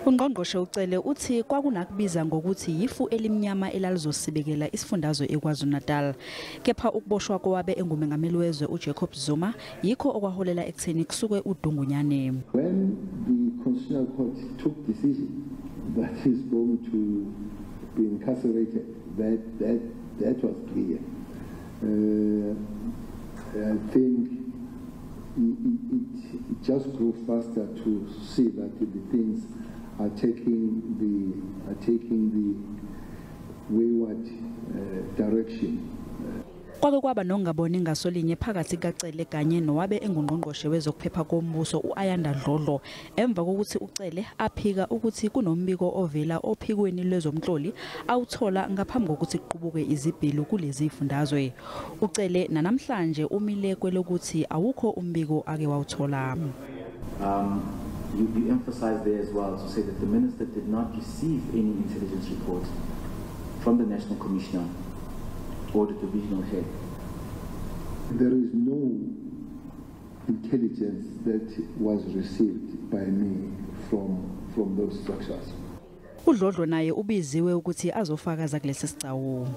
Ungqongqoshe uCele uthi kwakunakubiza ngokuthi yifu elimnyama elalizosibekela isifundazwe eKwaZulu-Natal. Kepha ukuboshwa kowabe engumengameli wezwe uJacob Zuma yikho okwaholela ekutheni kusuke udungunyane. When the Constitutional Court took decision that he's going to be incarcerated, that was clear. I think it just grew faster to see that the things are taking the wayward direction. Kwake kwaba nokungaboni ngasolinye phakathi kaCele kanye nowabe engungqongqoshe wezokuphepha kombuso uAyanda Dlodlo emva kokuthi uCele aphika ukuthi kunombiko ovela ophikweni lwezomhloli awuthola ngaphambi kokuthi kuqubuke izibhelu kulezi zifundazwe. UCele nanamhlanje umile kwelokuthi awukho umbiko ake wawuthola. You emphasize there as well to say that the minister did not receive any intelligence report from the National Commissioner or the divisional head. There is no intelligence that was received by me from those structures. UDlodlo naye ubiziwe ukuthi azofakaza kulesi sigcawu.